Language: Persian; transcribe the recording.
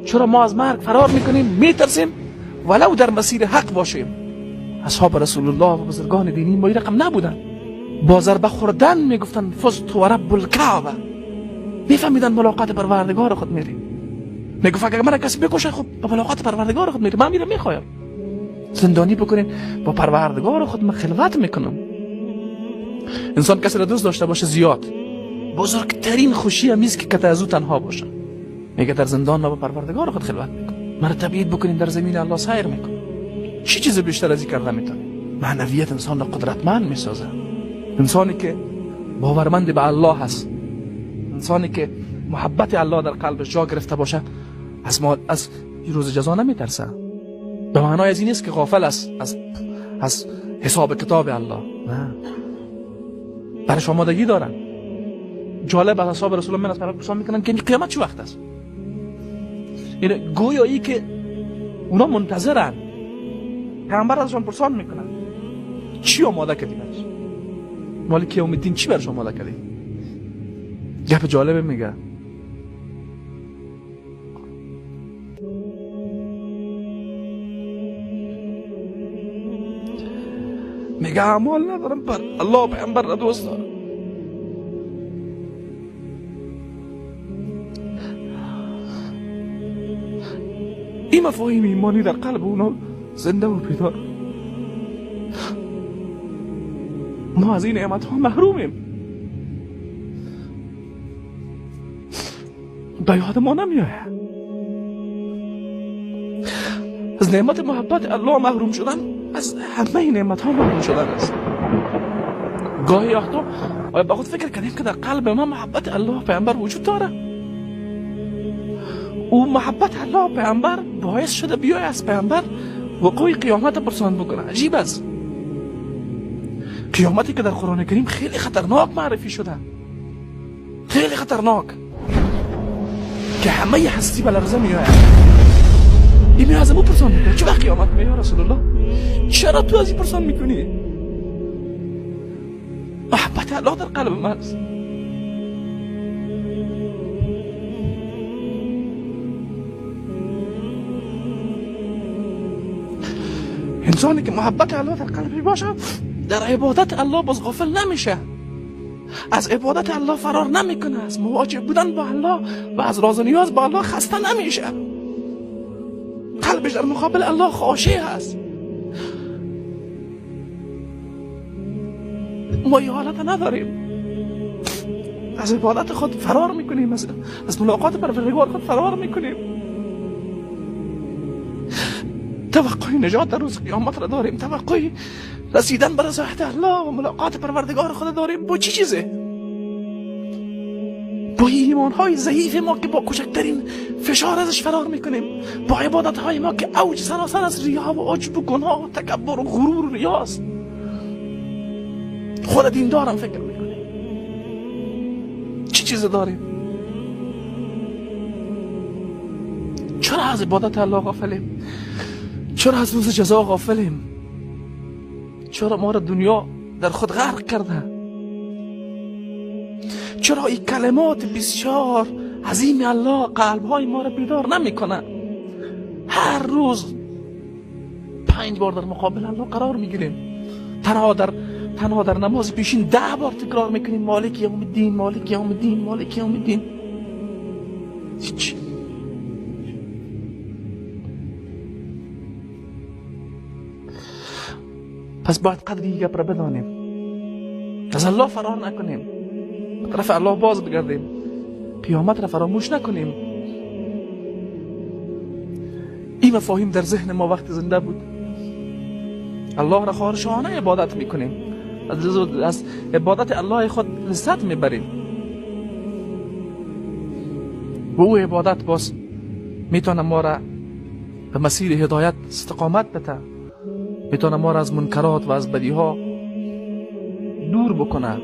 چرا ما از مرگ فرار میکنیم، میترسیم ولو در مسیر حق باشیم؟ اصحاب رسول الله و بزرگان دینی ما این رقم نبودن. با ضربه خوردن میگفتن فزت و رب الکعبه، میفهمیدن ملاقات پروردگار خود میریم. میگفت اگر من کسی بکشه خب به ملاقات پروردگار خود میریم، من میرم میخوایم زندانی بکنین، با پروردگار خود من خلوت میکنم. انسان کسی را دوست داشته باشه زیاد، بزرگترین خوشی هم نیست که از او تنها باشه. میگه در زندان ما با پروردگار خود خلوت میکنم، مرا تبعید بکنین در زمین الله سیر میکنم. چی چیز بیشتر از این کرده میتونه؟ معنویت انسان را قدرتمند میسازه. انسانی که باورمند به الله هست، انسانی که محبت الله در قلبش جا گرفته باشه، از روز جزا نمیترسه. به معنای از این نیست که غافل است از حساب کتاب الله، نه، برش آمادگی دارن. جالب از اصحاب رسول الله من از پیامبر میکنن که قیامت چه وقت است؟ یعنی گویا ای که اونا منتظرن، پیامبر ازشان پرسان میکنن چی آماده کردی برش؟ مالک یوم الدین چی برش آماده کردی؟ گپ جالب میگه. میگه اعمال ندارم، بر الله پیامبر را دوست دارم. این مفاهیم ایمانی در قلب اونا زنده و بیدار. ما از این نعمت ها محرومیم، به یاد ما نمیآید. از نعمت محبت الله محروم شدن، از همه نعمت ها محروم شدن است. گاهی وقتا آیا با خود فکر کردیم که در قلب ما محبت الله پیامبر وجود داره؟ او محبت الله پیامبر باعث شده بیای از پیامبر وقوع قیامت پرسان بکنه. عجیب است. قیامتی که در قرآن کریم خیلی خطرناک معرفی شده، خیلی خطرناک، که همه هستی به لرزه میآید. این از او پرسان میکنه چه وقت قیامت میآید یا رسول الله؟ چرا تو از این پرسان میکنی؟ محبت الله در قلب من است. انسانی که محبت الله در قلبش باشه در عبادت الله باز غافل نمیشه، از عبادت الله فرار نمیکنه، از مواجه بودن با الله و از راز و نیاز با الله خسته نمیشه. قلبش در مقابل الله خاشع است. ما این حالت نداریم، از عبادت خود فرار میکنیم، از ملاقات پروردگار خود فرار میکنیم. توقع نجات در روز قیامت را داریم، توقع رسیدن به رضایت الله و ملاقات پروردگار خود داریم. با چی چیزه؟ با ایمان های ضعیف ما که با کوچکترین فشار ازش فرار میکنیم، با عبادت های ما که اوج سراسر از ریا و عجب و گناه و تکبر و غرور و ریاست. خود دیندارم فکر میکنیم چی چیز داریم؟ چرا از عبادت الله غافلیم؟ چرا از روز جزا غافلیم؟ چرا ما را دنیا در خود غرق کرده؟ چرا این کلمات بسیار عظیم الله قلبهای ما را بیدار نمیکنه؟ هر روز 5 بار در مقابل الله قرار میگیریم. تنها در نماز پیشین 10 بار تکرار میکنیم مالک یوم الدین، مالک یوم الدین، مالک یوم الدین. هیچ. پس باید قدر این گپ را بدانیم، از الله فرار نکنیم، به طرف الله باز بگردیم، قیامت را فراموش نکنیم. این مفاهیم در ذهن ما وقتی زنده بود، الله را خارشانه عبادت میکنیم، از عبادت الله خود لذت میبریم و او عبادت باز میتونه ما را به مسیر هدایت استقامت بده، میتونه ما را از منکرات و از بدیها دور بکنه.